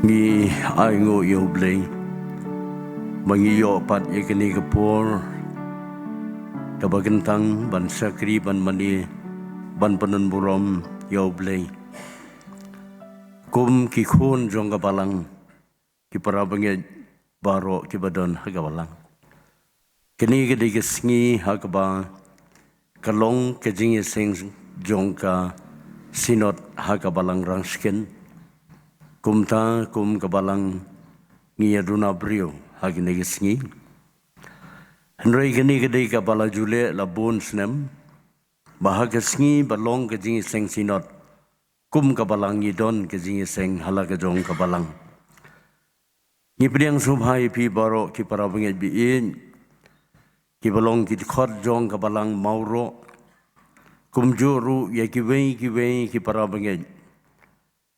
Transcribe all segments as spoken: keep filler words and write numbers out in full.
Ngi ai nguh ïa U Blei ba ngi ïoh pat ïa kane ka por kaba kyntang ban shakri, ban mane, ban pynbun burom ïa U Blei kum ki khun jong ka balang, ki para bangeit baroh kiba don ha ka balang. Kane ka dei ka sngi ha kaba ka long ka jingïaseng jong ka Synod ha ka balang Rangshken. Kumta kum ka balang ngi ïa duna briew ha kane ka sngi. Hynrei kane ka dei kaba la ju leh la bun snem ba ha ka sngi ba long ka jingïaseng Synod, kum ka balang ngi don ka jingïaseng ha la ka jong ka balang. Ngi pdiang sngewbha ïa phi baroh ki para bangeit ba ïeit, kiba long ki dkhot jong ka balang Mawroh, kumjuh ruh ïa kiwei kiwei ki para bangeit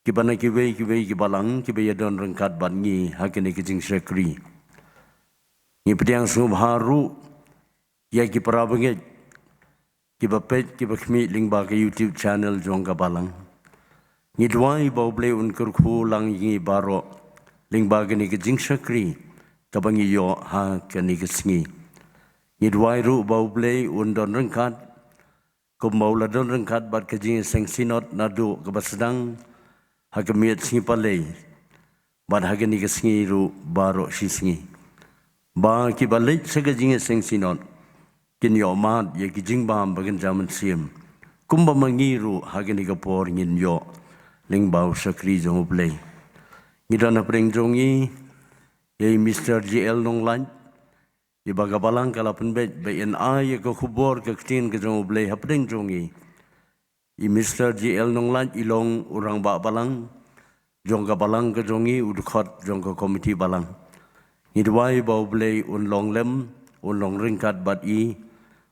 kiba na kiwei kiwei ki balang kiba ïa don ryngkat bad ngi ha kane ka jingshakri. Ngi pdiang sngewbha ruh ïa ki para bangeit kiba peit, kiba khmih lyngba ka YouTube channel jong ka balang. Ngi duwai ba U Blei un kyrkhu lang ïa ngi baroh lyngba kane ka jingshakri kaba ngi ïoh ha kane ka sngi. Ngi duwai ruh ba U Blei un don ryngkat kumba u la don ryngkat bad ka jingïaseng Synod naduh kaba sdang ha ka miet sngi Palei bad ha kane ka sngi ruh baroh shi sngi, ba kiba leit sha ka jingïaseng Synod kin ïoh mad ïa ki jingbam ba kynja mynsiem, kumba ma ngi ruh ha kane ka por ngin ïoh lyngba u shakri jong U Blei. Ngi don hapdeng jong ngi ïa i Mister J L Nonglait, iba ka balang ka la pynbeit ba in ai ïa ka khubor ka ktien ka jong U Blei hapdeng jong ngi. I Mister J L Nonglait i long u rangbah balang jong ka balang ka jong ngi, u dkhot jong ka komiti balang. Ngi duwai ba U Blei un long lem, un long ryngkat bad i,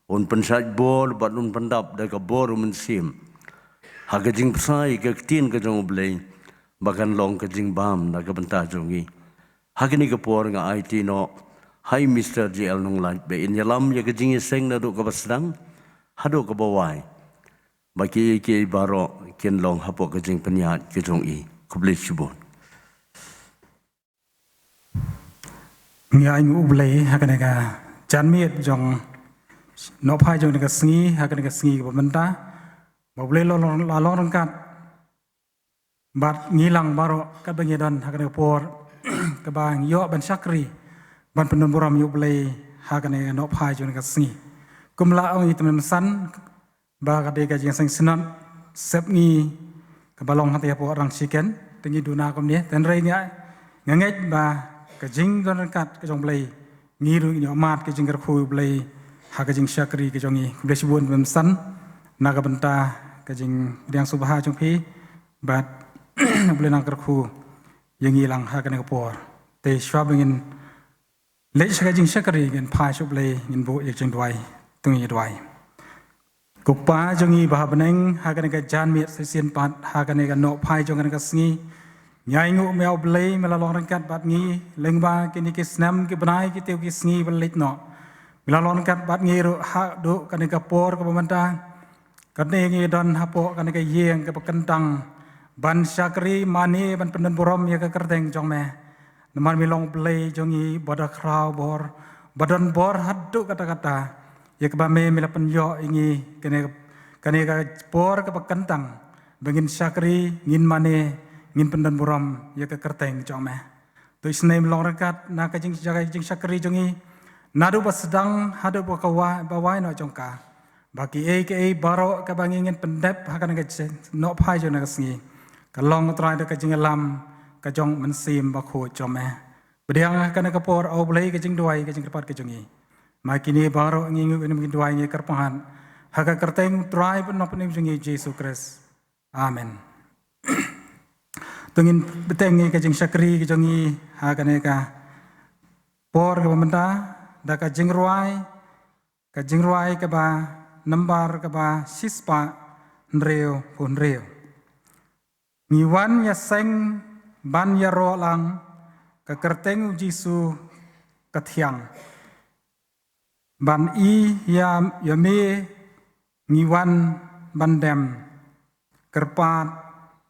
un pynshait bor bad un pyndap da ka bor U Mynsiem ha ka jingbsa ïa ka ktien ka jong U Blei ba kan long ka jingbam na ka bynta jong ngi. Ha kane ka por nga aiti noh ha i Mister J L Nonglait ba in ïalam ïa ka jingïaseng naduh kaba sdang haduh kaba wai, ba kiei kiei baroh kin long hapoh ka jingpynïaid ka jong i. Khublei shibun. Ngi ai nguh U Blei ha kane ka janmiet jong nohphai jong kane ka sngi, ha kane ka sngi kaba mynta ba U Blei la long, la long ryngkat bad ngi lang baroh katba ngi don ha kane ka por kaba ngi ïoh ban shakri, ban pynbun burom ïa U Blei ha kane ka nohphai jong kane ka sngi. Kum la ong i Tymmen Basan ba ka dei ka jingïaseng Synod sepngi kaba long hangtei hapoh Rangshken, te ngi duna kumne, hynrei ngi, nga ngeit ba ka jingdon ryngkat ka jong U Blei, ngi ruh ngin ïoh mad ka jingkyrkhu U Blei ha ka jingshakri ka jong ngi. Khublei shibun Tymmen Basan na ka bynta ka jingpdiang sngewbha jong phi, bad U Blei un kyrkhu ïa ngi lang ha kane ka por. Te shuwa ba ngin leit sha ka jingshakri, ngin phai sha U Blei, ngin buh ïa ka jingduwai. To ngin ïa duwai. Ko Kpa jong ngi ba ha bneng, ha kane ka janmiet shisien pat, ha kane ka nohphai jong kane ka sngi, ngi ai nguh ïa me, ah U Blei, me la long ryngkat bad ngi lyngba kine ki snem, ki bnai, ki taïew, ki sngi ba la leit noh. Me la long ryngkat bad ngi ruh haduh kane ka por kaba mynta. Kane ngi don hapoh kane ka ïing kaba kyntang ban shakri mane ban pynbun burom ïa ka kyrteng jong me. Namar me long U Blei jong ngi ba da khraw bor, ba don bor haduh katta katta, ïa kaba me, me la pynïoh ïa ngi kane, kane ka por kaba kyntang ba ngin shakri, ngin mane, ngin pynbun burom ïa ka kyrteng jong me. To isynei me long ryngkat na ka jing, ka jingshakri jong ngi, naduh ba sdang haduh ba ka wai, ba wai noh jong ka, ba kiei kiei baroh kaba ngi ngin pyndep ha kane ka jing, nohphai jong kane ka sngi, ka long, Trai, da ka jingïalam ka jong U Mynsiem Bakhuid jong me. Pdiang ha kane ka por, ah U Blei, ka jingduwai, ka jingkyrpad ka jong ngi. Ma kine baroh ngi nguh, ngi duwai, ngi kyrpad ha ka kyrteng U Trai bad Nongpynim jong ngi Jisu Khrist. Amen. To ngin bteng ïa ka jingshakri ka jong ngi ha kane ka por kaba mynta da ka jingrwai, ka jingrwai kaba nambar kaba shispah hynriewphew hynriew. Ngi wan ïaseng ban ïaroh lang, ka kyrteng U Jisu ka thiang. Ban i ïa, ïa me ngi wan ban dem, kyrpad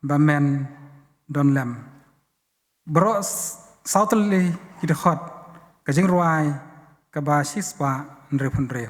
ba men don lem. Baroh s-, saw tylli ki dkhot, ka jingrwai kaba shispah hynriewphew hynriew.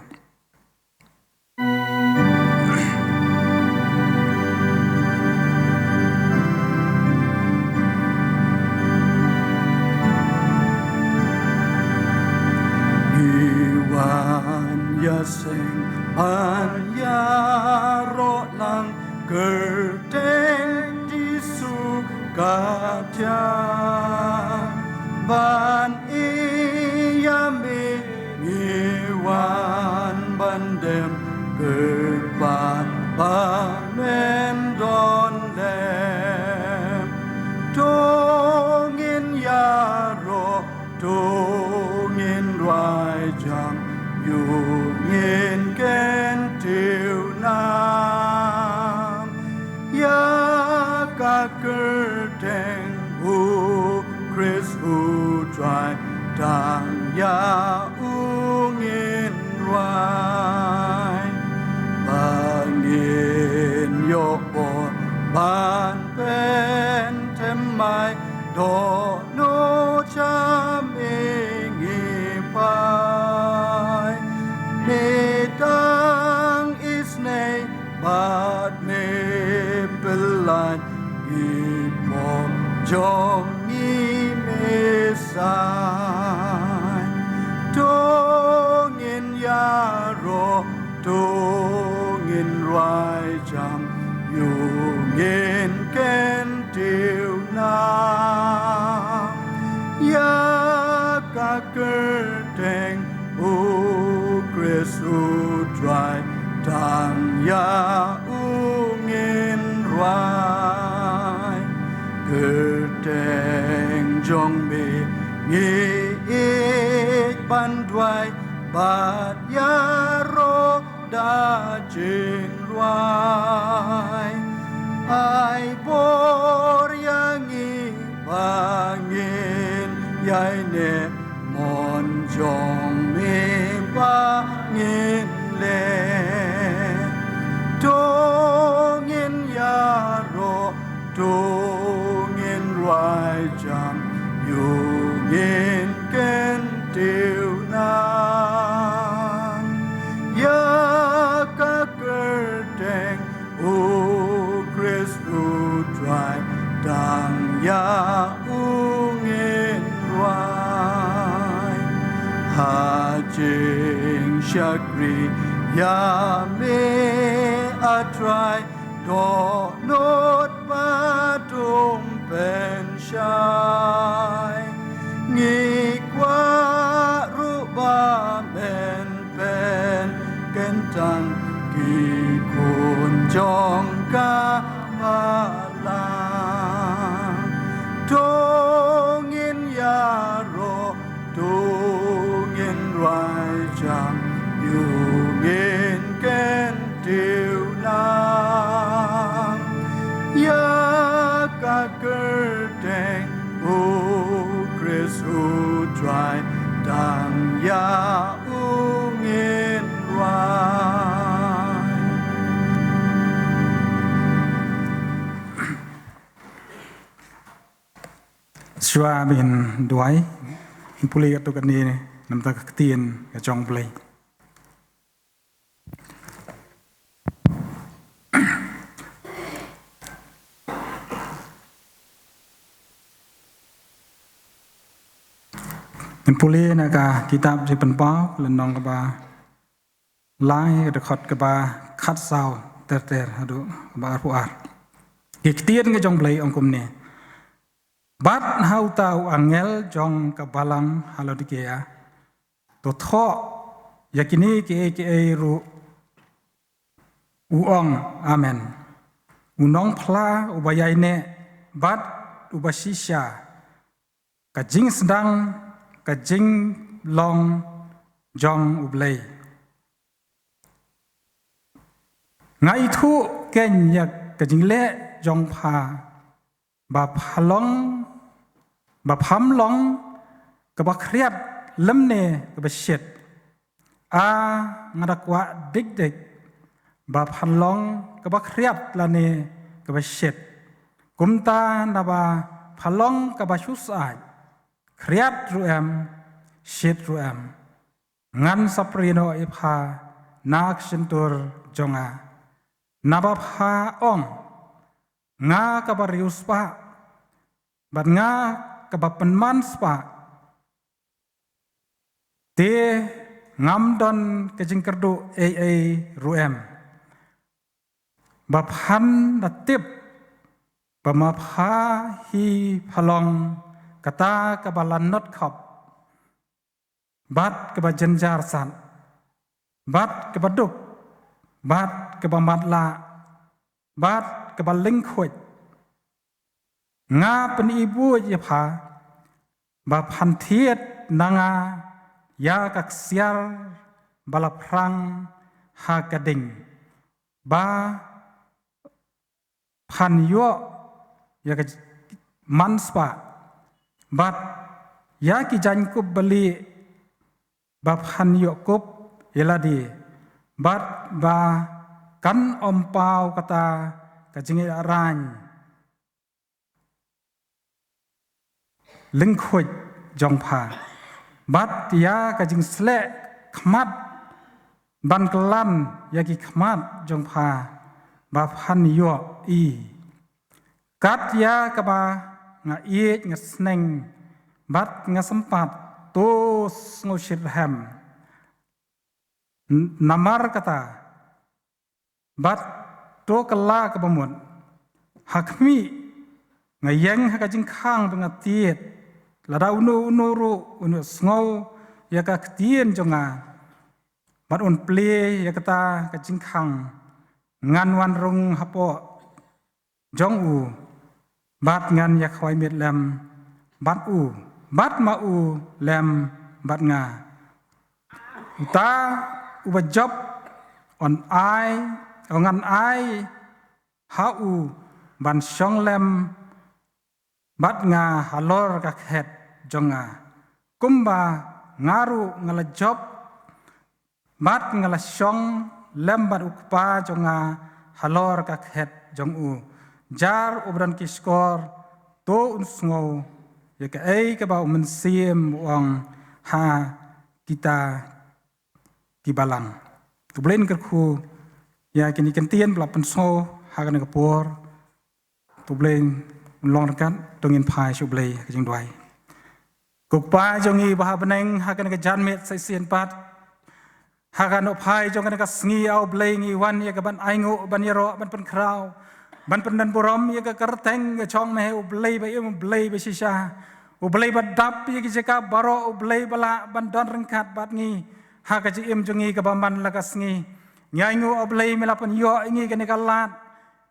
Ngi wan ïaseng ban ïaroh lang kyrteng Jisu ka thiang, ban ïa me ngi wan ban dem kyrpad ba men don lem. To ngin ïaroh, to ngin rwai jam, ïa u ngin kyntiew nam. Ïa ka kyrteng u Khrist U Trai, tang ïa u ngin rwai. Ba ngin ïoh bor ban pynthymmai, dohnud sha me ngi phai. Me dang isynei bad me pyllait, i por jong ngi me sai. To ngin ïaroh, to ngin rwai jam, ïa u ngin kyntiew nam. Ïa ka kyrteng u Khrist U Trai, tang ïa u ngin rwai. Kyrteng jong me ngi ïeit ban duwai bad ïaroh da jingrwai. Ai bor ïa ngi ba ngin ïaineh, mon jong me ba ngin leh. To ngin ïaroh, to ngin rwai jam, ïa u ngin kyntiew nam. Ïa ka kyrteng u Khrist U Trai, tang ïa u ngin rwai. Ha jingshakri ïa me, A Trai, dohnud bad um pynshai. Ngi kwah ruh ba men pynkyntang ki khun jong ka balang. To ngin ïaroh, to ngin rwai jam, ïa u ngin kyntiew nam. Ïa ka kyrteng u Khrist U Trai, tang ïa u ngin rwai. Shuwa ba ngin duwai, ngin pule katto katne na ka bynta ka ktien ka jong U Blei. Ngin pule na ka kitab Jingpynpaw, lynnong kaba lai, ka dkhot kaba khatsaw ter ter haduh kaba arphew ar. Ki ktien ka jong U Blei ong kumne: Bad ha uta u angel jong ka balang ha Laodikea, to thoh ïa kine kiei kiei ruh u ong: Amen. U nongphla uba ïaineh bad uba shisha, ka jingsdang ka jinglong jong U Blei. Nga ithuh keiñ ïa ka jingleh jong pha, ba pha long, ba pham long kaba khriat lymne kaba shit. A, nga da kwah dik dik ba phan long kaba khriat lane kaba shit, kumta naba pha long kaba shu syaid, khriat ruh em, shit ruh em. Ngan sa prie noh ïa pha na ka shyntur jong nga. Naba pha ong, nga kaba riewspah, bad nga kaba pynman spah. Te ngam don ka jingkyrduh ei ei ruh em. Ba phan da tip ba ma pha hi pha long kata kaba lanot khop, bad kaba jynjar sat, bad kaba duk, bad kaba matlah, bad kaba lyngkhuid. Nga pyni buit ïa pha ba phan thied na nga ïa ka ksiar ba la phrang ha ka ding, ba phan ïoh ïa ka manspah, bad ïa ki jaiñkup balieh ba phan ïoh kup ïa lade, bad ba kan ym paw kata ka jingïarap lyngkhuid jong pha, bad ïa ka jingsleh khmat ban kyllan ïa ki khmat jong pha ba phan ïoh i. Kat ïa kaba nga ïeit nga sneng bad nga sympat, to sngewsih rhem. N-, namar kata, bad to kylla kaba mut. Ha khmih, nga ïeng ha ka jingkhang ba nga thied. Lada uno uno ruh un ïohsngew ïa ka ktien jong nga, bad un plie ïa kata ka jingkhang, ngan wan rung hapoh jong u, bad ngan ïa khwai miet lem bad u, bad ma u lem bad nga. Uta uba jop yn ai, o ngan ai ha u ban shong lem bad nga halor ka khet jong nga, kumba nga ruh nga la jop bad nga la shong lem bad u Kpa jong nga halor ka khet jong u. Jar uba don ki shkor, to un sngew ïa kaei kaba u Mynsiem u ong ha kita ki balang. To U Blei un kyrkhu ïa kine ki ktien ba la pynsngew ha kane ka por. To U Blei un long ryngkat, to ngin phai sha U Blei ha ka jingduwai. Ko Kpa jong ngi ba ha bneng, ha kane ka janmiet sa shisien pat, ha ka nongphai jong kane ka sngi, A U Blei, ngi wan ïa ka ban ainguh, ban ïaroh, ban pynkhraw, ban pyndon burom ïa ka kyrteng ka jong me, U Blei ba im, U Blei ba shisha, U Blei ba dap ïa ki jaka baroh, U Blei ba lah ban don ryngkat bad ngi ha ka jingim jong ngi kaba man la ka sngi. Ngi ainguh, A U Blei, me la pynïoh ïa ngi kane ka lad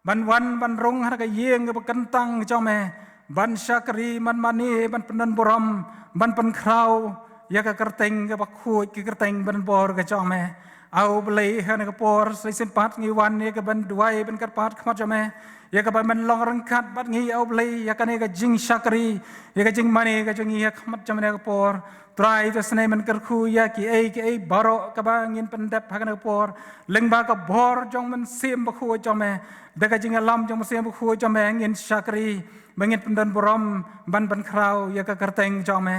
ban wan ban rung ha ka ïing kaba kyntang jong me, ban shakri, ban mane, ban pyndon burom, ban pynkhraw ïa ka kyrteng kaba khuid, ka kyrteng ban bor ka jong me. A U Blei, ha kane ka por sa shisien pat ngi wan ïa ka ban duwai, ban kyrpad khmat jong me, ïa kaba men long ryngkat bad ngi, A U Blei, ïa kane ka jingshakri, ïa ka jingmane ka jong ngi ha khmat jong me ha kane ka por. Trai, to shisien men kyrkhu ïa kiei kiei baroh kaba ngin pyndep ha kane ka por, lyngba ka bor jong U Mynsiem Bakhuid jong me, da ka jingïalam jong U Mynsiem Bakhuid jong me ngin shakri, ba ngin pyndon burom, ban pynkhraw ïa ka kyrteng jong me.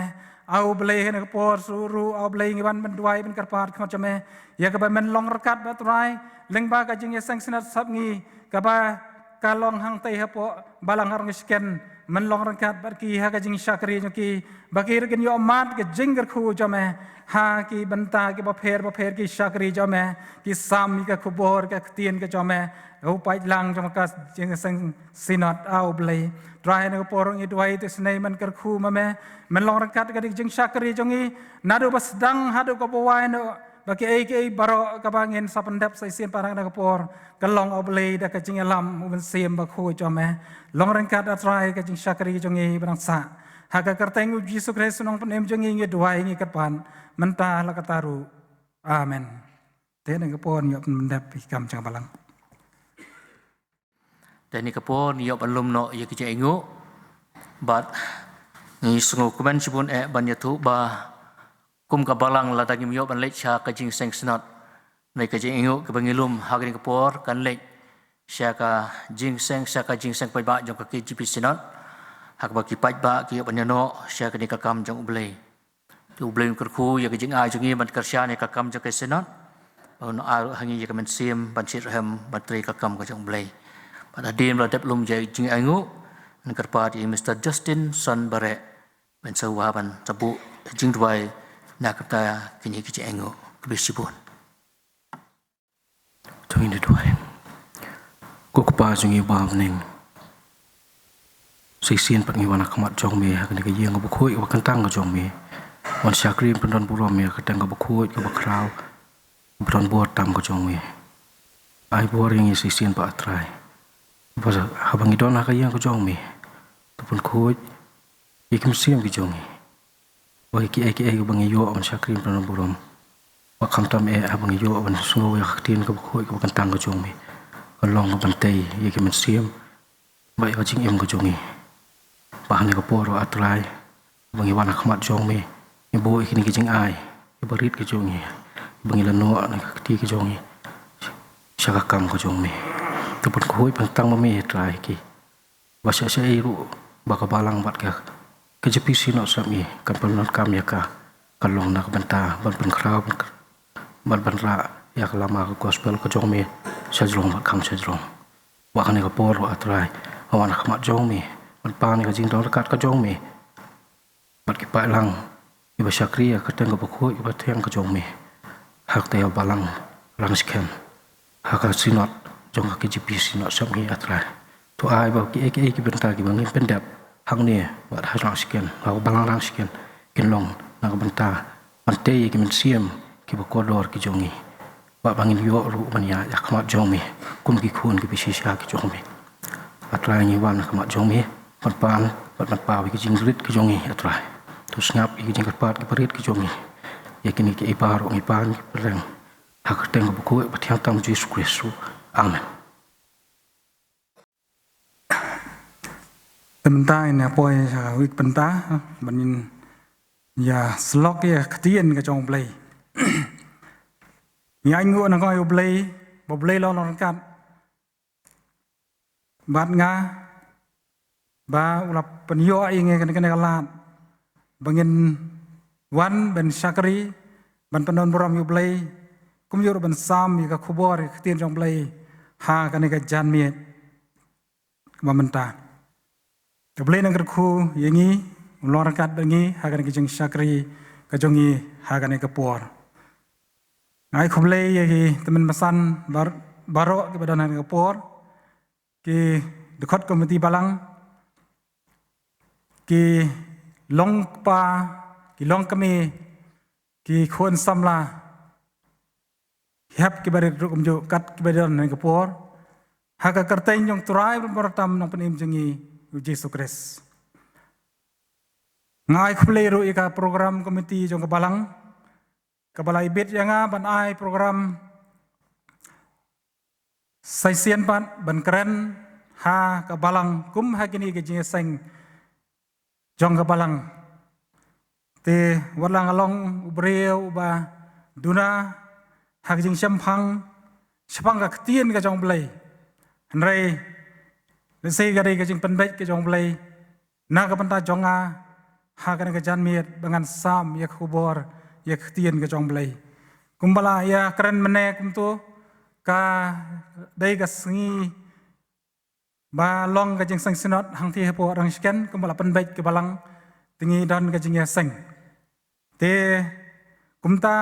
A U Blei, ha kane ka por sa ruh, A U Blei, ngi wan ban duwai, ban kyrpad khmat jong me, ïa kaba men long ryngkat bad Trai, lyngba ka jingïaseng synod sap ngi, kaba ka long hangtei hapoh Balang Arong Shken, men long ryngkat bad ki ha ka jingshakri jong ki, ba ki ruh kin ïoh mad ka jingkyrkhu jong me ha ki bynta kiba pher bapher, ki shakri jong me, ki sam ïa ka khubor ka ktien ka jong me, u paidlang jong ka jingïaseng synod, A U Blei. Trai, ha kane ka por ngi duwai, to shisien men kyrkhu ma me, men long ryngkat ka jingshakri jong ngi, naduh ba sdang haduh kaba wai noh, ba kiei kiei baroh kaba ngin sa pyndep sa shisien pat ha kane ka por, ka long, A U Blei, da ka jingïalam U Mynsiem Bakhuid jong me. Long ryngkat, A Trai, ka jingshakri jong ngi ba dang sah. Ha ka kyrteng U Jisu Khrist U Nongpynim jong ngi ngi duwai, ngi kyrpad, mynta la katta ruh. Amen. Te ha kane ka por ngi ïoh pyndep ïa ki kam jong ka Balang. Te ha kane ka por ngi ïoh ban lum noh ïa ki jingainguh. Bad ngi sngewkmen shibun eh ban ïathuh ba kum ka Balang, lada ngim ïoh ban leit sha ka jingïaseng synod, ne ka jingainguh kaba ngi lum ha kane ka por kan leit sha ka jingïaseng, sha ka jingïaseng paidbah jong ka K J B Synod. ha kaba ki paidbah ki ïoh ban ïanoh sha kane ka kam jong U Blei. Te U Blei un kyrkhu ïa ka jingai jong ngi ban kyrshan ïa ka kam jong ka Synod. Bad un ai ruh ha ngi ïa ka mynsiem ban shit rhem ban trei ka kam ka jong U Blei. Bad hadien ba la dep lum ïa ka jingainguh, ngan kyrpad ïa Mister Justin Son Bareh ban sa wad ban sa buh jingduwai na ka bynta kine ki jingainguh. Khublei shibun. To ngin ïa duwai. Ko Kpa jong ngi ba ha bneng, sa shisien pat ngi wan ha khmat jong me ha kane ka ïing kaba khuid kaba kyntang ka jong me, wan shakri ban pyndonburom ïa ka kyrteng kaba khuid kaba khraw, ban don bor tam ka jong me. Ai bor ïa ngi sa shisien pat, A Trai, ba haba ngi don ha ka ïing ka jong me, to pynkhuid ïa ki mynsiem ki jong ngi. Ba kiei kiei kiba ngi ïoh ban shakri ban pyndonburom, ba khamtam eh haba ngi ïoh ban sngew ïa ka ktien kaba khuid kaba kyntang ka jong me, kan long kaban tei ïa ki mynsiem bad ïa ka jingim ka jong ngi. Ba ha kane ka por, A Trai, ba ngi wan ha khmat jong me, ngi buh ïa kine ki jingai kiba rit ki jong ngi, ba ngi la noh na ka kti ka jong ngi sha ka kam ka jong me. To pynkhuid pyntang ma me, A Trai, ki ba shisha shisha ruh ba ka Balang bad ka, ka J P C Synod Sepngi kan pyndonkam ïa ka, kan long na ka bynta ban pynkhraw, ban, ban, ban rah ïa ka lama ka gospel ka jong me shajrong bad kham shajrong. Ba ha kane ka por, A Trai, nga wan ha khmat jong me ban pan ïa ka jingdon ryngkat ka jong me bad ki paidlang kiba shakri ïa ka kyrteng kaba khuid kaba thiang ka jong me ha katei ka Balang Rangshken, ha ka Synod jong ka K J P Synod Sepngi, A Trai. To ai ba kiei kiei ki bynta kiba ngin pyndep hangne bad ha Rangshken, ha ka Balang Rangshken, kin long na ka bynta ban tei ïa ki mynsiem kiba kordor ki jong ngi, bad ba ngin ïoh ruh ban ïaid ha khmat jong me kum ki khun kiba shisha ki jong me. A Trai, ngi wan ha khmat jong me ban pan bad ban paw ïa ki jingrit ki jong ngi, A Trai. To sngap ïa ki jingkyrpad kiba rit ki jong ngi. Ïa kine kiei baroh ngi pan ngi pyrshang ha ka kyrteng kaba khuid ba thiang tam Jisu Khrist. Amen. Te mynta ngin ïa poi sha ka wik bynta ban ïa syllok ïa ka ktien ka jong U Blei. Ngi ainguh na ka U Blei, ba U Blei u la long ryngkat bad nga, ba u la pynïoh ïa ngi kane, kane ka lad ba ngin wan ban shakri ban pyndonburom ïa U Blei, kumjuh ruh ban sam ïa ka khubor ïa ka ktien jong U Blei ha kane ka janmiet ba mynta. Te U Blei un kyrkhu ïa ngi, un long ryngkat bad ngi ha kane ka jingshakri ka jong ngi ha kane ka por. Nga ai khublei ïa ki tymmen basan bar-, baroh kiba don ha kane ka por, ki dkhot komiti balang, ki longkpa, ki longkmie, ki khun samla, ki hep kiba rit ruh kumjuh, kat kiba don ha kane ka por, ha ka kyrteng jong U Trai bad U Nongpynim jong ngi, U Jisu Khrist. Nga ai khublei ruh ïa ka program komiti jong ka balang kaba la ibit ïa nga ban ai program sa shisien pat ban kren ha ka balang kum ha kine ki jingïaseng jong ka balang. Te wat la nga long u briew uba duna ha ka jingshemphang shaphang ka ktien ka jong U Blei, hynrei lehse ka dei ka jingpynbeit ka jong U Blei na ka bynta jong nga ha kane ka janmiet ba ngan sam ïa ka khubor ïa ka ktien ka jong U Blei. Kumba la ïakren mynne kumto, ka dei ka sngi ba long ka jingseng synod hangtei hapoh Rangshken, kumba la pynbeit ka balang, te ngi don ka jingïaseng. Te kumta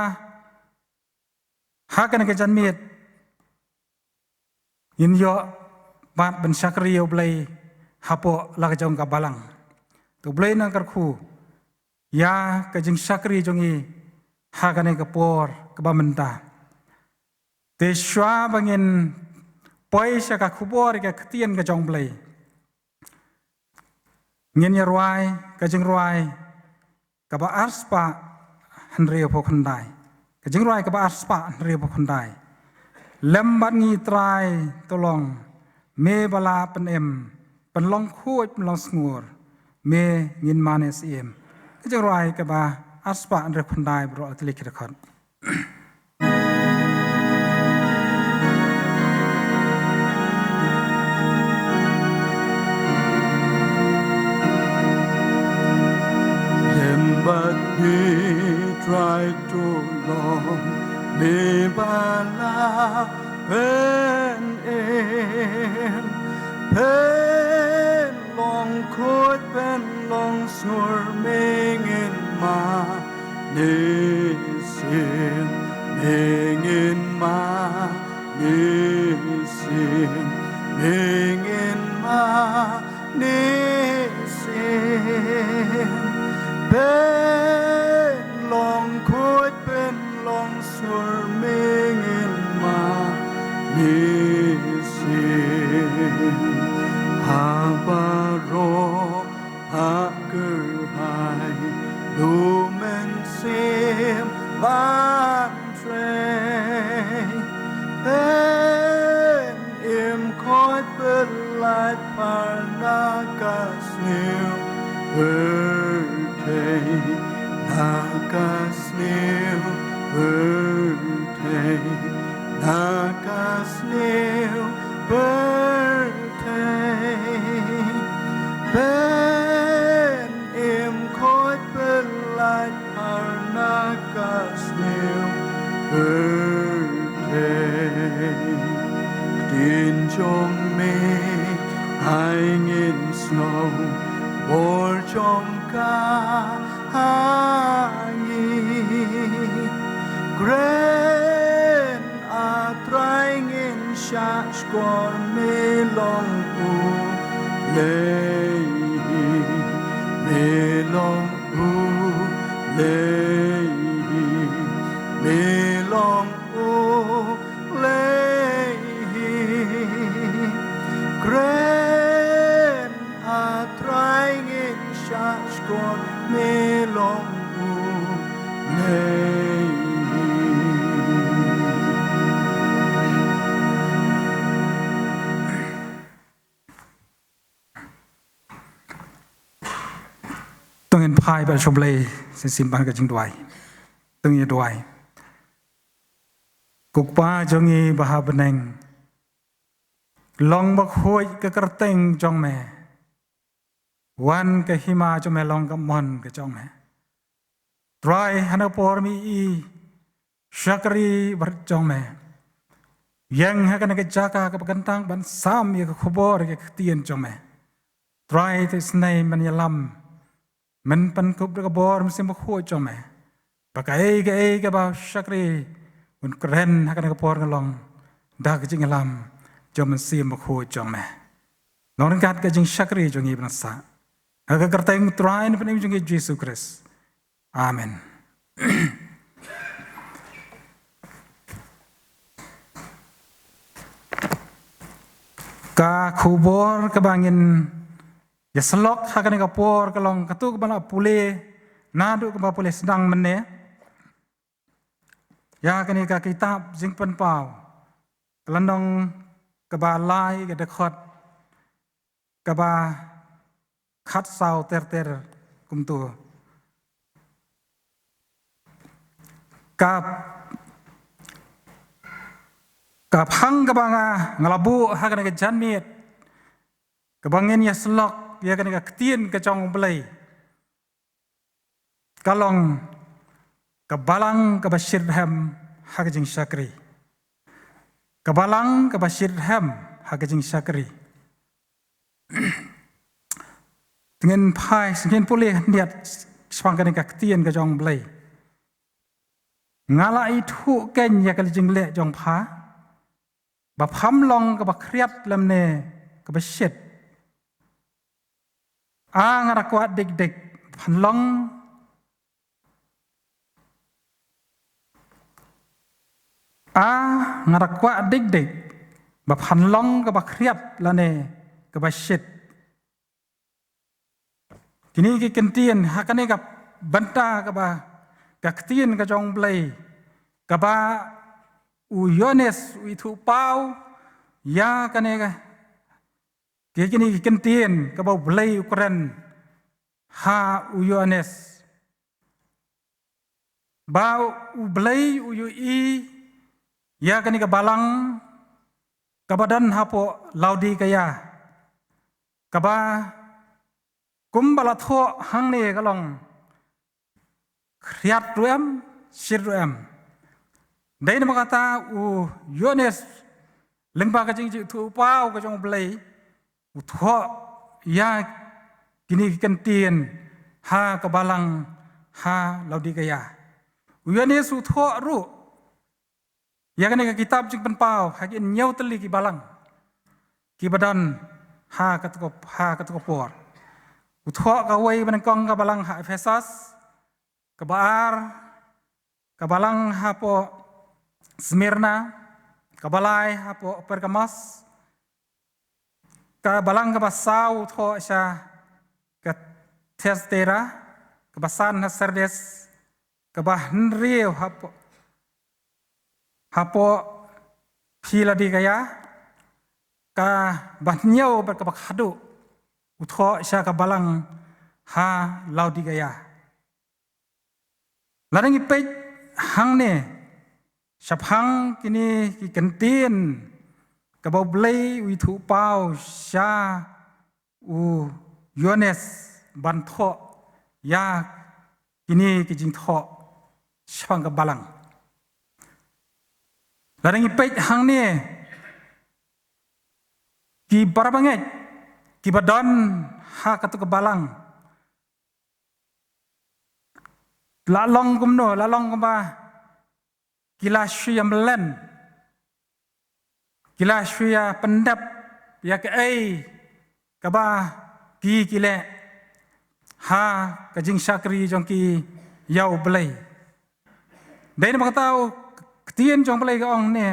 ha kane ka janmiet ngin ïoh pat ban shakri ïa U Blei hapoh la ka jong ka balang. Te U Blei un kyrkhu ïa ka jingshakri jong ngi ha kane ka por kaba mynta. Te shuwa ba ngin poi sha ka khubor ïa ka ktien ka jong U Blei, ngin ïa rwai ka jingrwai kaba arspah hynriewphew khyndai. Ka jingrwai kaba arspah hynriewphew khyndai. Lem bad ngi Trai, to long me ba la pynim, pynlong khuid pynlong sngur, me ngin mane syiem. Ka jingrwai kaba arspah hynriewphew khyndai, baroh, te leit ki dkhot. Trai to long me ba la pyn im, pyn long khuid, pyn long sur, me ngin ma ne sim, me ngin ma ne sim, me ngin ma ne sim, pyn long khuid, pyn long sur, me ngin ma ne sim. Ha baroh ha kyrhai, du mynsiem ban trei, pyn im khuid, pyllait par na ka sniew pyrthei, na ka sniew pyrthei, na ka sniew pyrthei, pyn im khuid, pyllait par na ka sniew pyrthei. Ktien jong me ai ngin sngew, bor jong ka ha ngi. Kren, A Trai, ngin shahshkor, me long U Blei hi, me long U Blei hi, me long U Blei hi. Kren, A Trai, ngin shahshkor, me long U Blei hi. To ngin phai bad sha U Blei, sa shisien ban ka jingduwai. To ngin duwai. Ko Kpa jong ngi ba ha bneng, long bakhuid ka kyrteng jong me. Wan ka hima jong me, long ka mon ka jong me. Trai, ha kane ka por me i shakri barit jong me, ïeng ha kane ka jaka kaba kyntang ban sam ïa ka khubor, ïa ka ktien jong me. Trai, to isynei men ïalam, men pynkup da ka bor Mynsiem Bakhuid jong me, ba kaei kaei kaba u shakri un kren ha kane ka por, kan long da ka jingïalam jong Mynsiem Bakhuid jong me. Long ryngkat ka jingshakri jong ngi ba ngi sah. Ha ka kyrteng Trai ne Pynim jong ngi Jisu Khrist. Amen. Ka khubor kaba ngin ïasyllok ha kane ka por ka long katu kaba la pule naduh kaba pule sdang mynne. Ïa kane ka kitab Jingpynpaw, ka lynnong kaba lai, ka dkhot kaba khatsaw ter ter kumtu. Ka, ka phang kaba nga, nga la buh ha kane ka janmiet kaba ngin ïasyllok ïa kane ka ktien ka jong U Blei, ka long ka balang kaba shitrhem ha ka jingshakri. Ka balang kaba shitrhem ha ka jingshakri. Te ngin phai, ngin pule khyndiat shaphang kane ka ktien ka jong U Blei. Nga la ithuh kein ïa ka jingleh jong pha, ba pham long kaba khriat lymne kaba shit. A nga da kwah dik dik, phan long. A nga da kwah dik dik, ba phan long kaba khriat lane kaba shit. Kine ki kyntien ha kane ka bynta kaba, ka ktien ka jong U Blei, kaba u Ïoannis u ithuh paw ïa kane ka, ki kine ki kyntien kaba U Blei u kren ha u Ïoannis. Ba U Blei u ïohi ïa kane ka balang kaba don hapoh Laodikaïa, kaba kumba la thoh hangne ka long, khriat ruh em, shit ruh em. Dei namar kata u Ïoannis lyngba ka jingjingthoh paw ka jong u Blei, u thoh ïa kine ki kyntien ha ka balang ha Laodikaïa. U Ïoannis u thoh ruh ïa kane ka kitab Jingpynpaw ha ki hynñiew tylli ki balang kiba don ha kata ka, ha kata ka por. U thoh kawei ba nyngkong ka balang ha Ephesus, kaba ar ka balang hapoh Smyrna, kaba lai hapoh Pergamos, ka balang kaba saw u thoh sha ka Thiatira, kaba san ha Sardis, kaba hynriew hapoh, hapoh Philadelphia, kaba hynñiew bad kaba khadduh u thoh sha ka balang ha Laodikaïa. Lada ngi peit hangne shaphang kine ki kyntien kaba u Blei u ïathuh paw sha u Ïoannis ban thoh ïa kine ki jingthoh shaphang ka balang. Lada ngi peit hangne ki para bangeit kiba don ha katu ka balang, la long kumno, la long kumba ki la shu ïa mlien, ki la shu ïa pyndep ïa kaei kaba ki, ki leh ha ka jingshakri jong ki ïa u Blei. Dei namar kata u ktien jong u Blei ka ong ne,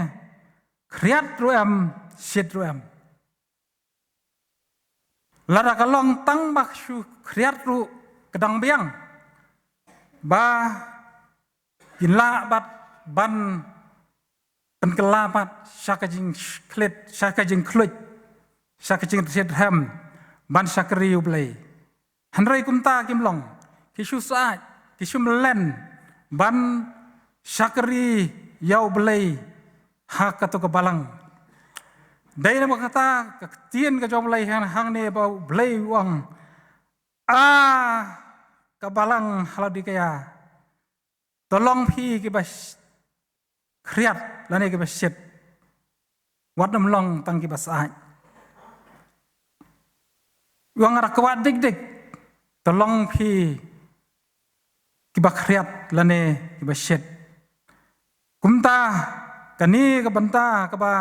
khriat ruh em, shit ruh em. Lada ka long tang ba shu khriat ruh ka dang biang ba kin lah bad ban pynkylla pat sha ka jingkhlid, sha ka jingkhluit, sha ka jingshit rhem ban shakri u Blei. Hynrei kumta kim long, ki shu sah, ki shu mlien ban shakri ïa u Blei ha katu ka balang. Dei namar kata ka ktien ka jong u Blei hangne ba u Blei u ong, a ka balang ha Laodikaïa, to long phi kiba sh-, khriat lane kiba shit. Wat nym long tang kiba sah. Wan nga da kwah dik dik, to long phi kiba khriat lane kiba shit. Kumta kane ka bynta kaba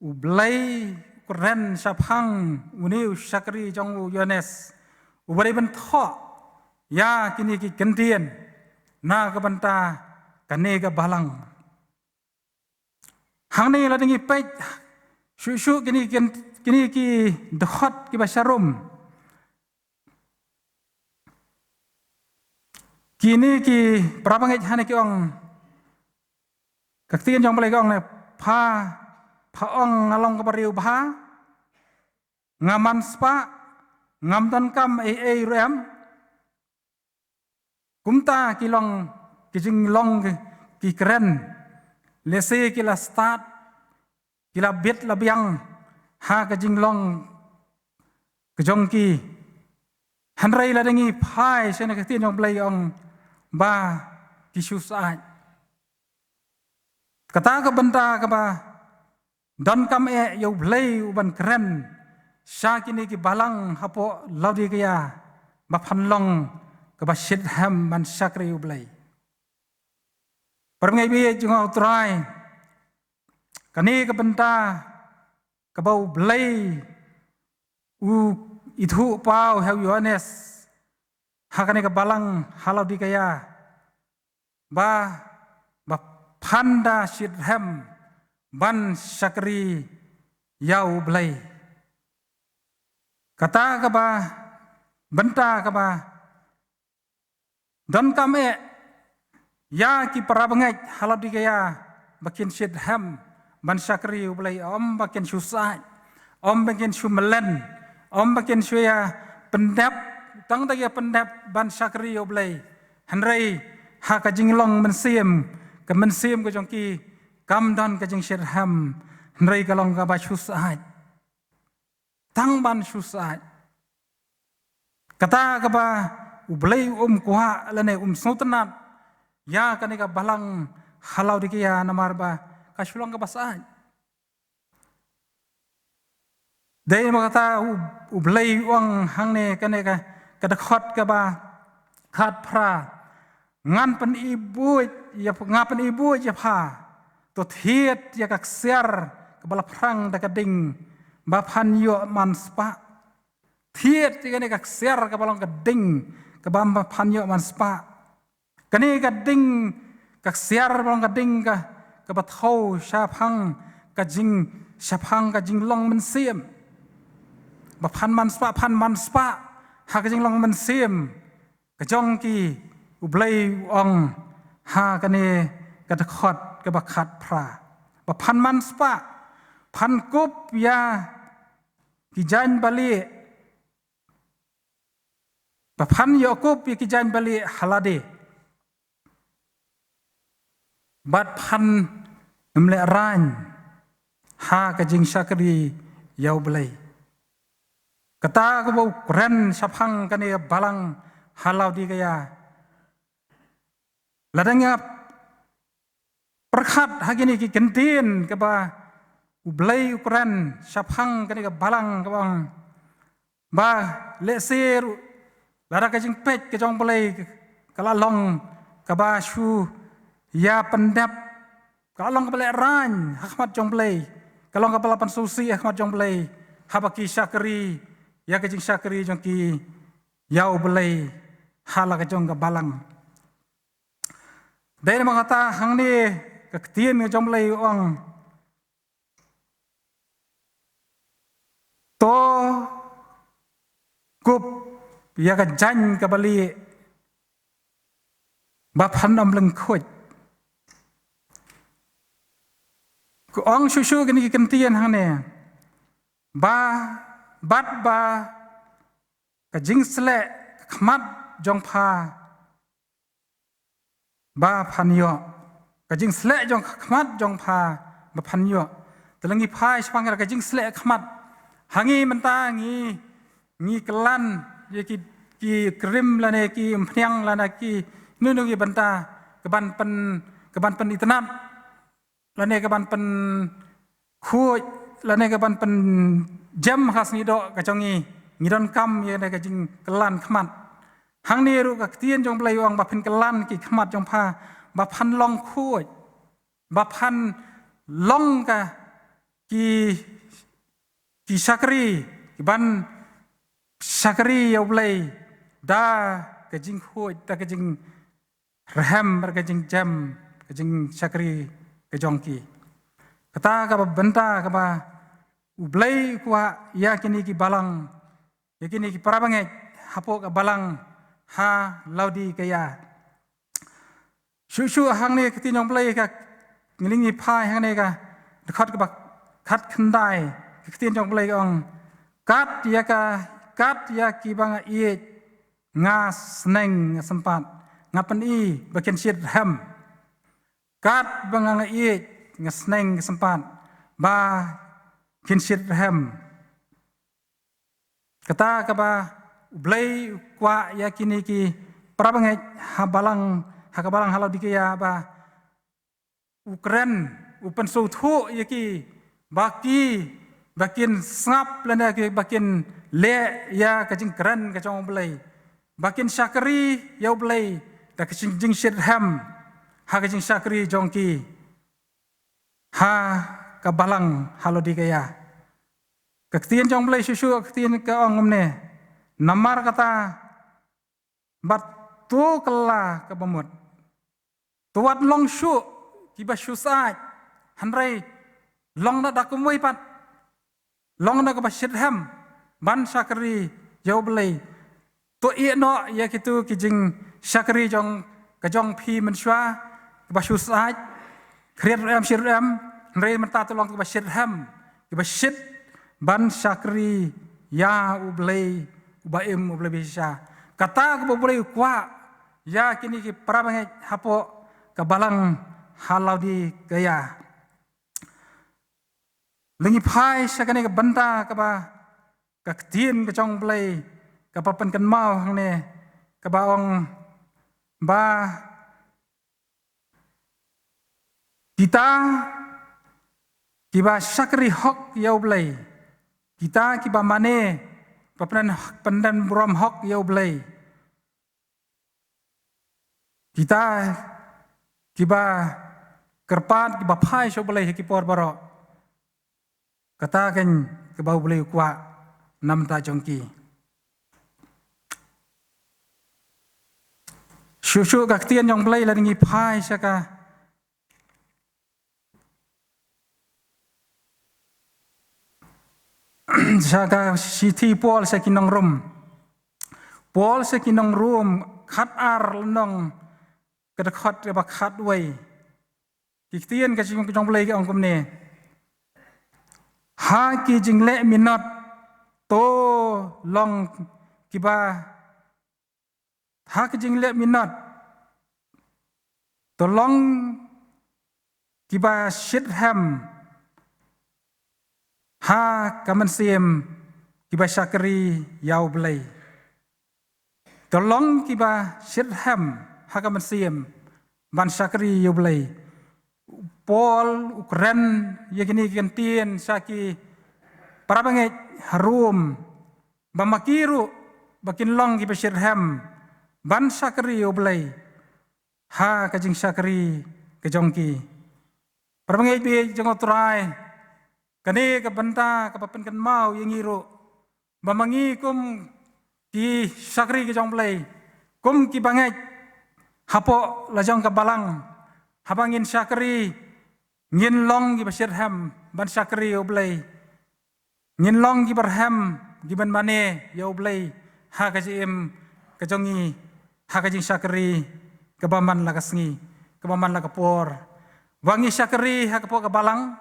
u Blei u kren shaphang une u shakri jong u Ïoannis, uba dei ban thoh ïa kine ki kyntien na ka bynta kane ka balang. Hangne lada ngi peit shuh shuh kine ki, kine ki dkhot kiba sharum, kine ki para bangeit hangne ki ong, ka ktien jong u Blei ka ong ne, pha, pha ong nga long kaba riewbha, nga man spah, ngam donkam ei ei ruh em. Kumta ki long, ki jinglong ki, ki kren, lehse ki la stad, ki la bit la biang ha ka jinglong ka jong ki. Hynrei lada ngi phai sha kane ka ktien jong u Blei ong ba ki shu sah. Kata ka bynta kaba donkam eh ïa u Blei u ban kren sha kine ki balang hapoh Laodikaïa ba phan long kaba shit rhem ban shakri u Blei. Para bangeit ba ïeit jong u Trai, kane ka bynta kaba u Blei u ithuh paw ha u Ïoannis ha kane ka balang ha Laodikaïa, ba, ba phan da shit rhem ban shakri ïa u Blei. Kata kaba bynta kaba donkam eh ïa ki para bangeit ha Laodikaïa ba kin shit rhem ban shakri u Blei, ym ba kin shu sah, ym ba kin shu mlien, ym ba kin shu ïa pyndep, tang da ïa pyndep ban shakri u Blei. Hynrei ha ka jinglong mynsiem, ka mynsiem ka jong ki kam don ka jingshit rhem, hynrei ka long kaba shu sah. Tang ban shu sah. Kata kaba U Blei um kwah lane um sngewtynnad ïa kane ka balang ha Laodikaïa namar ba ka shu long kaba sah. Dei namar kata u, u Blei u ong hangne kane ka, ka dkhot kaba khatphra. Ngan pyni buit ïa, nga pyni buit ïa pha. To thied ïa ka ksiar kaba la phrang da ka ding ba phan ïoh man spah. Thied ïa kane ka ksiar kaba long ka ding kaba phan ïoh man spah. Kane ka ding, ka ksiar ba long ka ding ka, kaba thew shaphang ka jing, shaphang ka jinglong mynsiem. Ba phan man spah, phan man spah ha ka jinglong mynsiem ka jong ki, u Blei u ong ha kane ka dkhot kaba khatphra. Ba phan man spah, phan kup ïa ki jaiñ balieh, ba phan ïoh kup ïa ki jaiñ balieh ha lade. Bad phan ym lehraiñ ha ka jingshakri ïa u Blei. Kata kaba u kren shaphang kane ka balang ha Laodikaïa. Lada ngi ap pyrkhat ha kine ki kyntien kaba u Blei u kren shaphang kane ka balang kaba ong ba lehse ruh lada ka jingpeit ka jong u Blei ka la long kaba shu ïa pyndep, ka la long kaba lehraiñ ha khmat jong u Blei, ka long kaba la pynsngewsih ha khmat jong u Blei haba ki shakri ïa ka jingshakri jong ki ïa u Blei ha la ka jong ka balang. Dei namar kata hangne ka ktien ka jong u Blei u ong, to kup ïa ka jaiñ kaba lieh ba phan ym lyngkhuid. Ka ong shuh shuh kine ki kyntien hangne ba, bad ba ka jingsleh ka khmat jong pha ba phan ïoh. Ka jingsleh jong ka khmat jong pha ba phan ïoh. Te lada ngi phai shaphang ka jingsleh khmat, ha ngi mynta ngi, ngi kylla ïa ki, ki cream lane ki umphniang lane ki nunu ki bynta ka ban pyn, ka ban pynitynnad lane ka ban pynkhuid lane ka ban pynjem ha ka sngi doh ka jong ngi, ngi donkam ïa kane ka jingkylla khmat. Hangne ruh ka ktien jong u Blei u ong ba phin kylla ki khmat jong pha ba phan long khuid, ba phan long ka ki, ki shakri, ki ban shakri ïa u Blei da ka jingkhuid, da ka jing rhem bad ka jingjem, ka jingshakri ka jong ki. Kata kaba bynta kaba u Blei u kwah ïa kine ki balang, ïa kine ki para bangeit hapoh ka balang ha Laodikaïa. Shuh shuh hangne ka ktien jong u Blei ka, ngi leit ngi phai hangne ka dkhot kaba khatkhyndai, ka ktien jong u Blei ka ong, kat ïa ka, kat ïa kiba nga ïeit nga sneng nga sympat, nga pyni ba kin shit rhem. Kat ba nga nga ïeit nga sneng nga sympat ba kin shit rhem. Kata kaba u Blei u kwah ïa kine ki para bangeit ha balang, ha ka balang ha Laodikaïa ba u kren, u pynsngewthuh ïa ki ba ki, ba kin sngap lane ki, ba kin leh ïa ka jingkren ka jong u Blei, ba kin shakri ïa u Blei da ka jing, jingshit rhem ha ka jingshakri jong ki ha ka balang ha Laodikaïa. Ka ktien jong u Blei shuh shuh ka ktien ka ong kumne, namar kata bad to kylla kaba mut. To wat long shuh kiba shu syaid, hynrei long na da kumwei pat, long na kaba shit rhem ban shakri ïa u Blei. To ïeh noh ïa kito ki jingshakri jong ka jong phi mynshuwa kiba shu syaid, khriat ruh em, shit ruh em, hynrei mynta to long kiba shit rhem, kiba shit ban shakri ïa u Blei uba im, u Blei ba shisha. Kata kaba u Blei u kwah ïa kine ki para bangeit hapoh ka balang ha Laodikaïa. Leit ngi phai sha kane ka bynta kaba ka ktien ka jong u Blei kaba pynkynmaw hangne, kaba ong ba kita kiba shakri hok ïa U Blei, kita kiba mane, ba pynban, pynban burom hok ïa U Blei, kita kiba kyrpad, kiba phai sha U Blei ha ki por baroh. Kata kein kaba U Blei u kwah na bynta jong ki. Shuh shuh ka ktien jong U Blei, lada ngi phai sha ka, sha ka shithi Paul sha ki nong Rom. Paul sha ki nong Rom, khatar lynnong, ka dkhot kaba khatwei. Ki ktien ka jong, jong U Blei ki ong kumne: Ha ki jingleh minot to long kiba, ha ki jingleh minot to long kiba shitrhem ha ka mynsiem, kiba shakri ïa U Blei. To long kiba shitrhem ha ka mynsiem ban shakri ïa U Blei. Paul u kren ïa kine ki ktien sha ki para bangeit ha Rom, ba ma ki ruh ba kin long kiba shitrhem ban shakri ïa U Blei ha ka jingshakri ka jong ki. Para bangeit baieit jong U Trai, kane ka bynta kaba pynkynmaw ïa ngi ruh, ba ma ngi kum ki shakri ka jong U Blei, kum ki bangeit hapoh la jong ka balang, haba ngin shakri, ngin long kiba shitrhem ban shakri ïa U Blei. Ngin long kiba rhem, kiban mane ïa U Blei ha ka jingim ka jong ngi, ha ka jingshakri kaba man la ka sngi, kaba man la ka por. Ba ngi shakri hapoh ka balang,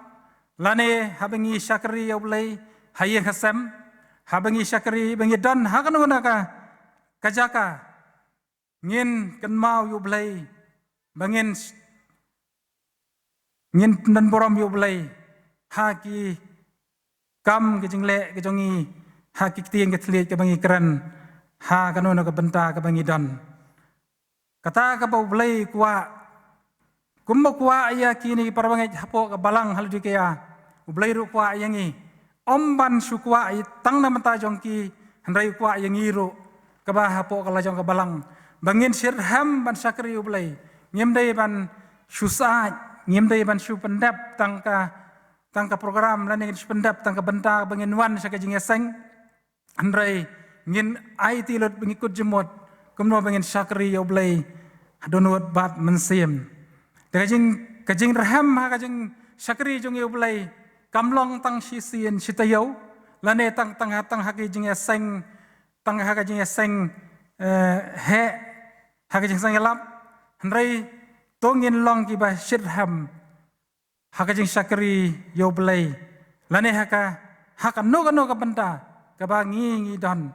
lane haba ngi shakri ïa U Blei ha ïing ha sem, haba ngi shakri, ba ngi don ha kano kano ka, ka jaka, ngin kynmaw ïa U Blei, ba ngin, ngin pynburom ïa U Blei ha ki kam ki jingleh ki jong ngi, ha ki ktien ki thylliej kaba ngi kren, ha kano kano ka bynta kaba ngi don. Kata kaba U Blei u kwah, kumba u kwah ïa kine ki para bangeit hapoh ka balang ha Laodikaïa, U Blei ruh u kwah ïa ngi. Ym ban shu kwah ïa tang na bynta jong ki, hynrei u kwah ïa ngi ruh, kaba hapoh ka la jong ka balang, ba ngin shitrhem ban shakri U Blei. Ngim dei ban shu sah, ngim dei ban shu pyndep tang ka, tang ka program, lane ngin shu pyndep tang ka bynta ba ngin wan sha ka jingïaseng. Hynrei ngin aiti lut ba ngi kut jingmut kumno ba ngin shakri ïa U Blei ha dohnud bad mynsiem. Te ka jing, ka jingrhem ha ka jingshakri jong ngi ïa U Blei kam long tang shisien shi taïew, lane tang, tang ha, tang ha ka jingïaseng, tang ha ka jingïaseng, eh, heh, ha ka jingïaseng ïalap. Hynrei to ngin long kiba shitrhem ha ka jingshakri ïa U Blei, lane ha ka, ha kano kano ka bynta kaba ngi, ngi don,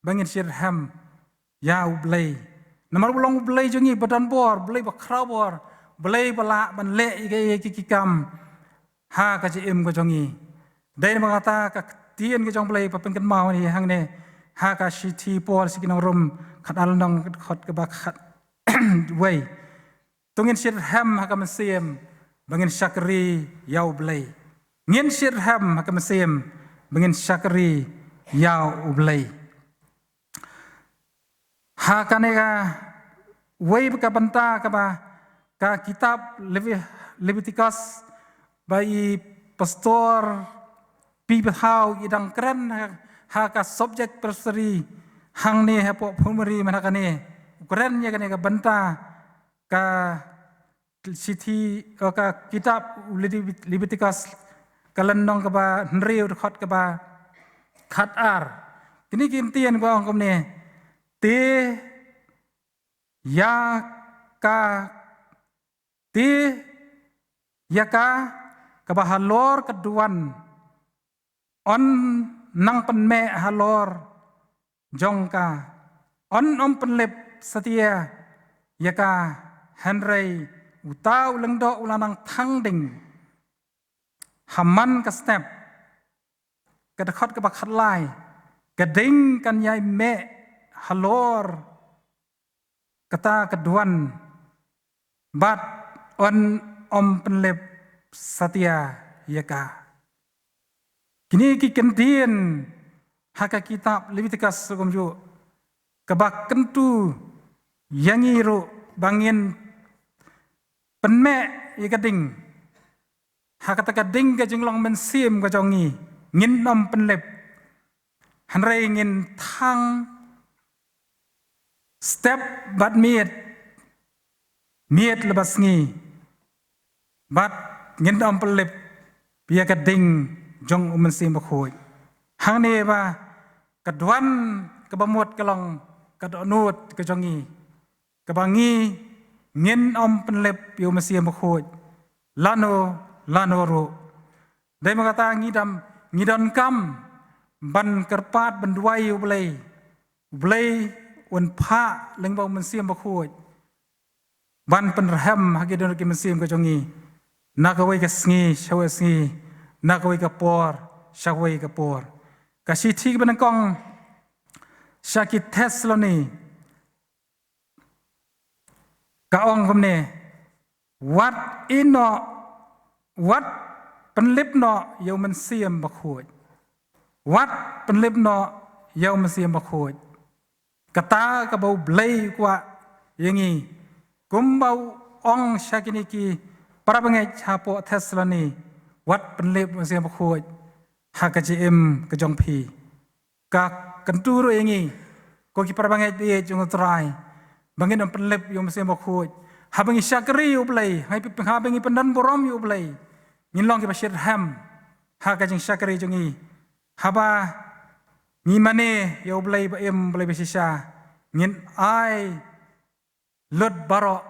ba ngin shitrhem ïa U Blei. Namar u long U Blei jong ngi ba don bor, Blei ba khraw bor, Blei ba lah ban leh ïa ki, ïa ki, ki kam ha ka jingim ka jong ngi. Dei namar kata ka ktien ka jong U Blei ba pynkynmaw ïa ngi hangne ha ka shithi Paul sha ki nong Rom, khatar lynnong, dkhot kaba khatwei. To ngin shitrhem ha ka mynsiem ba ngin shakri ïa U Blei. Ngin shitrhem ha ka mynsiem ba ngin shakri ïa U Blei. Ha kane kawei ka bynta kaba ka kitab Levi-, Leviticus ba i pastor Pi Bhaw i dang kren ha, ha ka subject presbytery hangne hapoh Phunmari mynta kane. U kren ïa kane ka bynta ka shithi, oh, ka kitab u Levi-, Leviticus, ka lynnong kaba hynriew, dkhot kaba khatar. Kine ki ktien ba ong kumne: Te ïa ka, te ïa ka kaba halor ka duwan yn nang pynmeh halor jong ka, yn ym pynlip satia ïa ka, hynrei uta u lyngdoh u la nang thang ding ha man ka step. Ka dkhot kaba khatlai: Ka ding kan ïai meh halor kata ka duwan, bad un ym pynlip satia ïa ka. Kine ki kyntien ha ka kitab Leviticus kumjuh, kaba kyntu ïa ngi ruh ba ngin pynmeh ïa ka ding ha kata ka ding ka jinglong mynsiem ka jong ngi, ngin ym pynlip. Hynrei ngin thang step bad miet, miet lyngba sngi, bad ngin ym pynlip ïa ka ding jong U Mynsiem Bakhuid. Hangne ba ka duwan kaba mut ka long ka dohnud ka jong ngi, kaba ngi ngin ym pynlip ïa U Mynsiem Bakhuid lano lano ruh. Dei ma kata ngi dam, ngi donkam ban kyrpad ban duwai ïa U Blei. U Blei un phah lyngba U Mynsiem Bakhuid ban pynrhem ha ki dohnud ki mynsiem ka jong ngi, na kawei ka sngi sha kawei sngi, na kawei ka por sha kawei ka por. Ka shithi kaba nyngkong sha ki Thessaloni ka ong kumne: Wat ïehnoh, wat pynlip noh ïa U Mynsiem Bakhuid. Wat pynlip noh ïa U Mynsiem Bakhuid. Kata kaba U Blei u kwah ïa ngi, kumba u ong sha kine ki para bangeit hapoh Thessaloni: Wat pynlip U Mynsiem Bakhuid ha ka jingim ka jong phi. Ka kyntu ruh ïa ngi, ko ki para bangeit baieit jong U Trai, ba ngin ym pynlip ïa U Mynsiem Bakhuid. Haba ngi shakri ïa U Blei, haba ngi pyndon burom ïa U Blei, ngin long kiba shitrhem ha ka jingshakri jong ngi. Haba ngi mane ïa U Blei ba im, Blei ba shisha, ngin ai lut baroh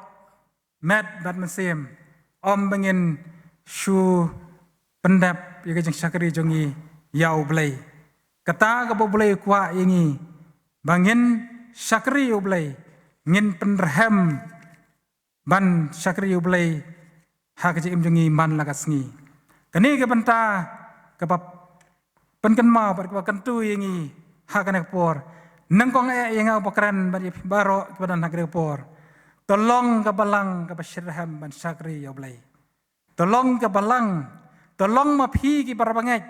met bad mynsiem, ym ba ngin shu pyndep ïa ka jingshakri jong ngi ïa U Blei. Kata kaba U Blei u kwah ïa ngi, ba ngin shakri ïa U Blei, ngin pynrhem ban shakri ïa U Blei ha ka jingim jong ngi man la ka sngi. Kane ka bynta kaba pynkynmaw bad kaba kyntu ïa ngi ha kane ka por. Nyngkong eh ïa nga uba kren bad ïa phi baroh kiba don ha kane ka por. To long ka balang kaba shitrhem ban shakri ïa U Blei. To long ka balang, to long ma phi ki para bangeit,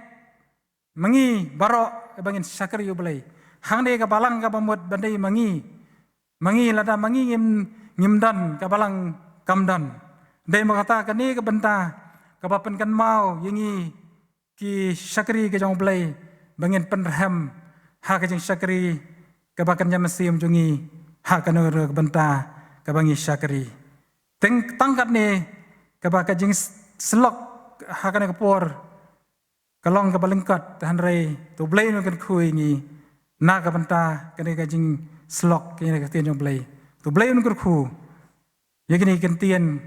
ma ngi baroh ba ngin shakri ïa U Blei. Hangne ka balang kaba mut ban dei ma ngi, ma ngi, lada ma ngi ngim, ngim don, ka balang kam don. Dei ma kata kane ka bynta kaba pynkynmaw ïa ngi ki shakri ka jong U Blei, ba ngin pynrhem ha ka jingshakri kaba kynja mynsiem jong ngi ha kano ruh ka bynta kaba ngi shakri. Teng tang katne kaba ka jingsyllok ha kane ka por ka long kaba lyngkot, hynrei to U Blei un kyrkhu ïa ngi na ka bynta kane ka jingsyllok, kane ka ktien jong U Blei. To U Blei un kyrkhu ïa kine ki ktien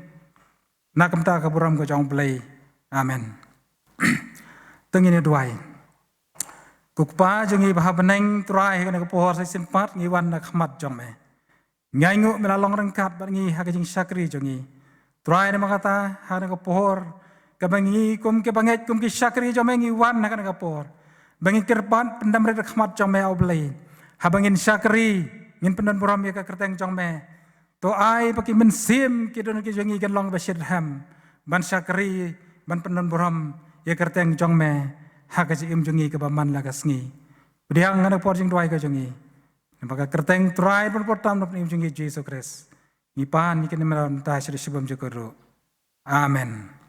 na ka bynta ka burom ka jong U Blei. Amen. To ngin ïa duwai. Ko Kpa jong ngi ba ha bneng, Trai, ha kane ka por sa shisien pat ngi wan na ka khmat jong me. Ngi ainguh me la long ryngkat bad ngi ha ka jingshakri jong ngi. Trai, namar kata ha kane ka por kaba ngi kum ki bangeit, kum ki shakri jong me ngi wan ha kane ka por, ba ngin kyrpad pyndem rit ha khmat jong me, A U Blei. Haba ngin shakri, ngin pyndon burom ïa ka kyrteng jong me. To ai ba ki mynsiem ki dohnud ki jong ngi kin long ba shitrhem ban shakri, ban pyndon burom ïa ka kyrteng jong me ha ka jingim jong ngi kaba man la ka sngi. Pdiang ha kane ka por jingduwai ka jong ngi, namar ka kyrteng Trai bad Pyrthei tam na ka bynta jong ngi Jisu Khrist. Ngi pan ïa kane mynta sha ka shibun jong ka ruh. Amen.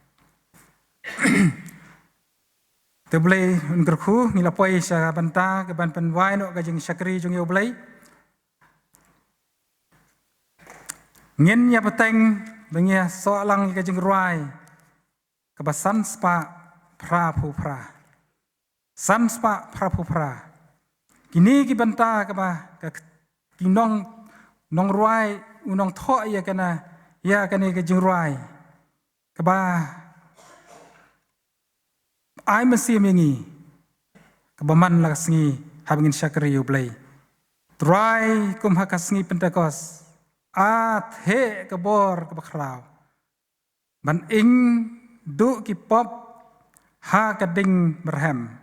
To U Blei un kyrkhu, ngi la poi sha ka bynta kaban pynwai noh ka jingshakri jong ngi ïa U Blei. Ngin ïa bteng ba ngin ïa soh lang ïa ka jingrwai kaba san spah phra phew phra. San spah phra phew phra. Kine ki bynta kaba ka ki nong, nongrwai u nongthoh ïa kane, ïa kane ka jingrwai kaba ai mynsiem ïa ngi kaba man la ka sngi haba ngin shakri ïa U Blei. Trai, kum ha ka sngi Pentekost, a theh ka bor kaba khraw ban ing duh ki pop ha ka ding byrhem,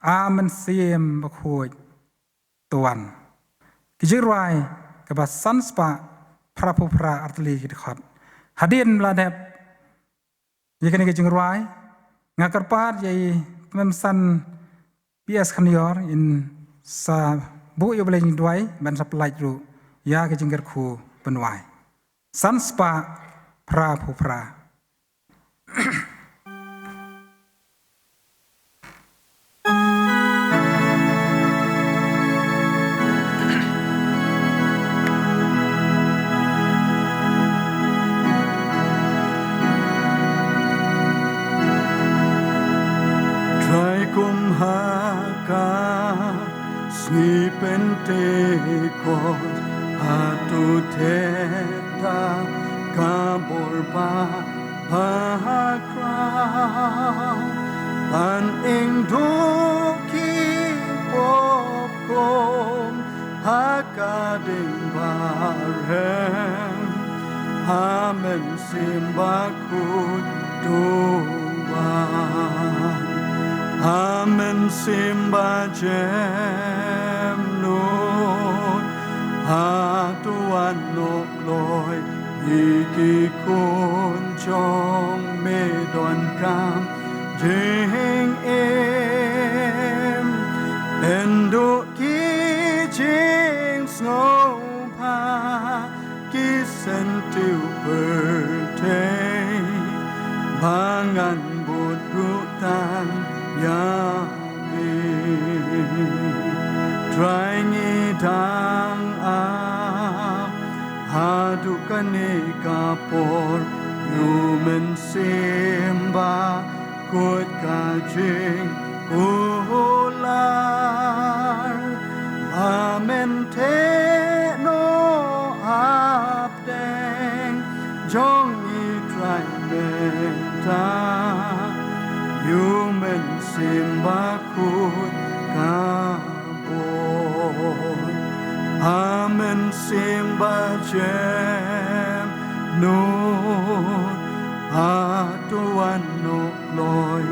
A Mynsiem Bakhuid, to wan. Ki jingrwai kaba san spah phra phew phra, artylli ki dkhot. Hadien ba la dep ïa kane ka jingrwai, nga kyrpad ïa i Kmemsan P S Khyndior in sa buh ïa U Blei jingduwai ban sa pyllait ruh ïa ka jingkyrkhu ban wai. San spah phra phew phra. Trai, kum ha ka sngi Pentekost, hato thep da ka bor ba bakhraw, ban ïeng duh ki pop kum ha ka ding barhem ha mynsiem bakhuid to wan. Ha mynsiem bajem nud, hato wan noh kloi ïa ki khun jong me donkam jingim, pynduh ki jingsngewbha, ki syntiew pyrthei ba ngan bud ruh tang ïa me. Trai, ngi dang ap haduh kane ka por ïa u Mynsiem Bakhuid, ka jingkular ba men theh noh hapdeng jong ngi, Trai, mynta ïa u Mynsiem Bakhuid ka bor. Ha mynsiem bajem nud, hato wan noh kloi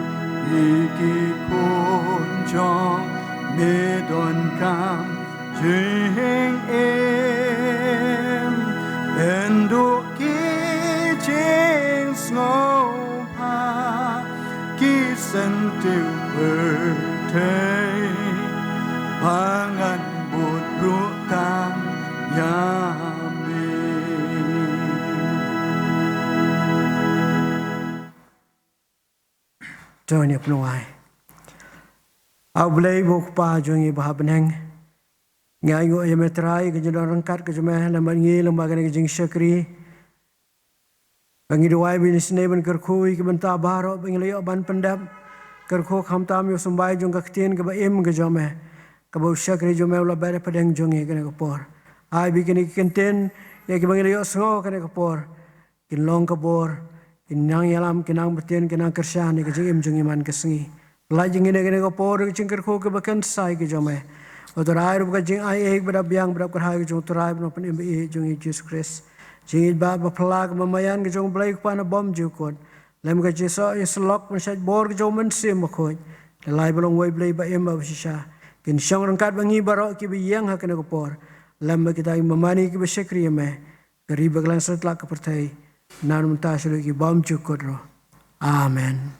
ïa ki khun jong me donkam jingim, pynduh ki jingsngewbha, ki syntiew pyrthei ba ngan bud ruh tang ïa me. To ngin ïa pynwai. A U Blei, U Kpa jong ngi ba ha bneng, ngi ainguh ïa me Trai ka jingdon ryngkat ka jong me lem bad ngi lyngba kane ka jingshakri. Ba ngi duwai ba ngin isynei ban kyrkhu ïa ki bynta baroh ba ngi la ïoh ban pyndep. Kyrkhu khamtam ïa u symbai jong ka ktien kaba im ka jong me, kaba u shakri jong me u la beh hapdeng jong ngi kane ka por. Ai ba kine ki kyntien ïa kiba ngi la ïohsngew kane ka por kin long ka bor, kin nang ïalam, kin nang bteng, kin nang kyrshan ïa ka jingim jong ngi man ka sngi. Lait jong ngi ha kane ka por da ka jingkyrkhu kaba kynsai ka jong me, U Trai, ruh ka jingaiei ba dap biang, ba dap kyrhai ka jong U Trai bad U Nongpynim ba ïeit jong ngi Jisu Khrist. Jingïeit ba, ba phylla kaba maïan ka jong U Blei U Kpa na bymjukut, lem ka jingïasoh ïasyllok ban shait bor ka jong U Mynsiem Bakhuid, la ai ba long wei Blei ba im bad ba shisha, kin shong ryngkat bad ngi baroh kiba ïeng ha kane ka por, lem bad kita kiba mane, kiba shakri ïa me, ka ri bakla satlak ka pyrthei, naduh mynta shaduh ki bymjukut ruh. Amen.